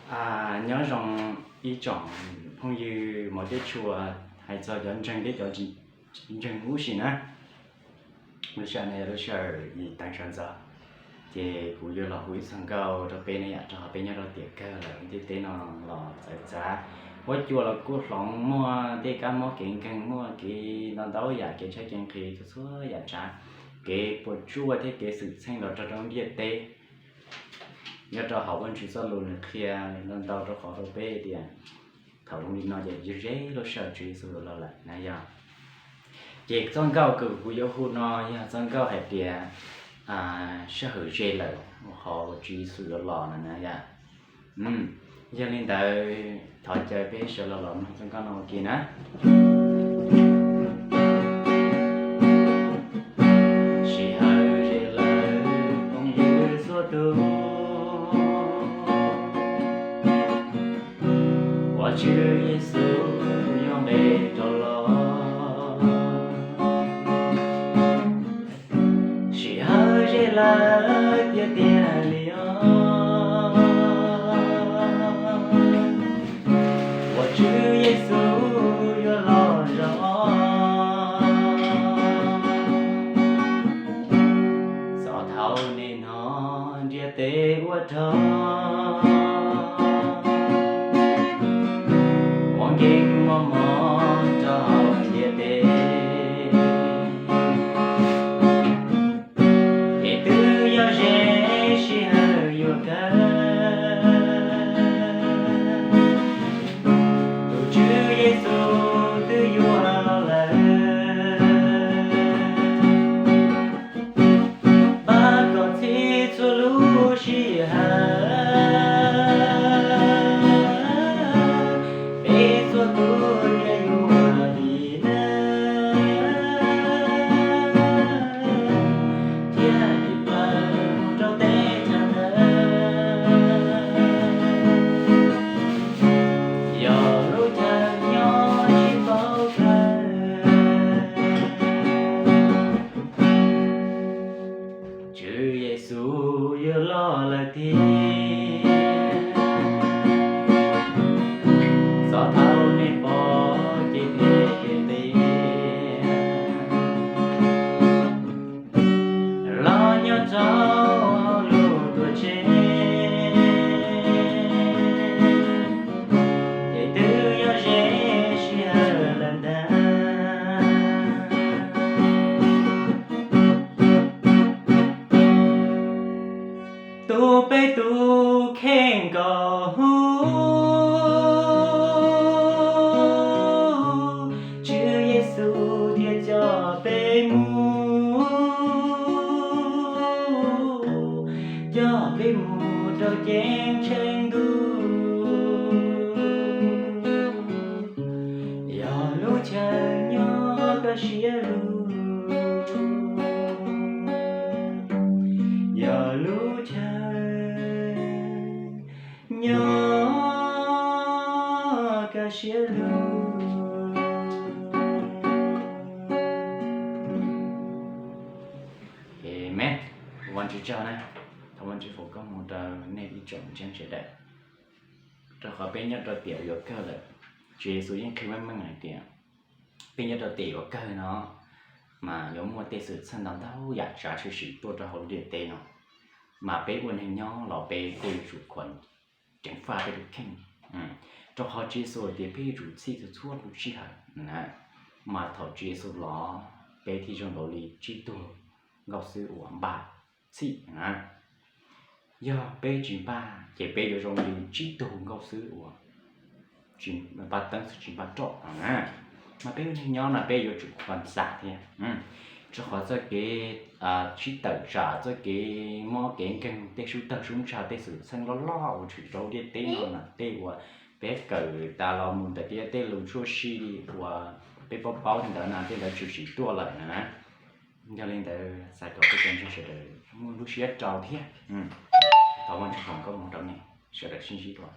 Nyob zoo ib tsoom phooj ywg hmov thiab tshua, hais txog cov ntseeg thiab cov ntseeg huv si na. Lub sij hawm no yog lub sij hawm yim teev sawv ntxov, ces kuv yuav los hu ib txoj nkauj rau peb ne yom, rau qhov peb nyob rau tiam kawg lawm, ntiaj teb no los txawv txav, huab cua los kuj hloov, muaj tej kab mob kev nkeeg, muaj kev ntau ntau yam, kev tshaib kev nqhis, txhua txhua yam tsav, kev puas tsuaj thiab kev xwm txheej los raug rau ntiaj teb. Nyob rau hauv Vajtswv txoj lus nws qhia ntau ntau rau qhov rau peb tias thaum zoo li no ces ze ze lub sij hawm Tswv Yexus los lawm na yom. Ces txoj nkauj kws kuv yuav hu no yog txoj nkauj hais tias sij hawm ze lawm qhov uas Tswv Yexus yuav los no na yom. Yog li ntawd thov caw peb sawv los los mloog txoj nkauj no ua ke na. Sij hawm ze lawm phooj ywg txhua tus, uas Tswv Yexus yuav nqes rov los. Sij hawm ze lawm tiag tiag li os, uas Tswv Yexus yuav los zov. Txog thaum nim no ntiaj teb ua rog, muaj nkeeg muaj mov rau hauv ntiaj teb. Ces twb yog ze sij hawm yuav kawg, tus Tswv Yexus twb yuav los lawm. Pab kom txhij txhua lub sij hawm, peb txhua tus thiaj yuav dim neeg, thiaj li plaws mus rau teb chaws ntawd. Yog lub chaw nyob tsis paub kawg, Tswv Yexus yuav los lawm tiag. Txog thaum nej pom ces nej tias, los nyob rau hauv lub tuam tsev, ces twb yog ze sij hawm lawm ntag. Tus peb tus kheej kom huv, Tswv Yexus thiaj coj peb mus, coj peb mus rau ceeb tsheej ntuj. Yog lub chaw nyob kaj siab lug, yog lub chaw nyob kaj siab lug. Amen. Thov Vajtswv tsaug na, thov Vajtswv foom koob hmoov rau nej ib tsoom ntseeg sawv daws. Rau qhov peb nyob rau tiam yuav kawg lawm, Tswv Yexus yeej qhia meej meej hais tias peb nyob rau tiam yuav kawg no mas yuav muaj tej xwm txheej ntau ntau yam tsav tshwm sim tuaj rau hauv ntiaj teb no, mas peb ua neeg nyob los peb kuj yuav tsum khuam ceev faj peb tus kheej, rau qhov Tswv Yexus hais tias peb yuav tsum txhij txhua txhua lub sij hawm na, mas thaum Tswv Yexus los peb thiaj zoo nkaus li tsib tug nkauj xwb uas npaj txhij na. Yog peb tsis npaj ces peb yuav zoo li tsib tug nkauj xwb uas npaj teeb xwb tsis npaj roj no na. Mas peb ua neeg nyob no peb yuav tsum khuam xam thiab, rau qhov txoj kev sib tawm tsam, txoj kev mob kev nkeeg, tej sub tawg sub ntsag, tej xwm txheej loj loj uas tshwm rau ntiaj teb no na, tej uas peb kawm tas los mus ntawm tej lus tshwm sim uas peb paub paub li ntawd na, tej ntawd tshwm sim tuaj lawm na. Yog li ntawd xav kom peb cov ntseeg sawv daws muaj lub siab rau thiab. Thov Vajtswv foom koob hmoov rau nej sawv daws sib ntsib dua.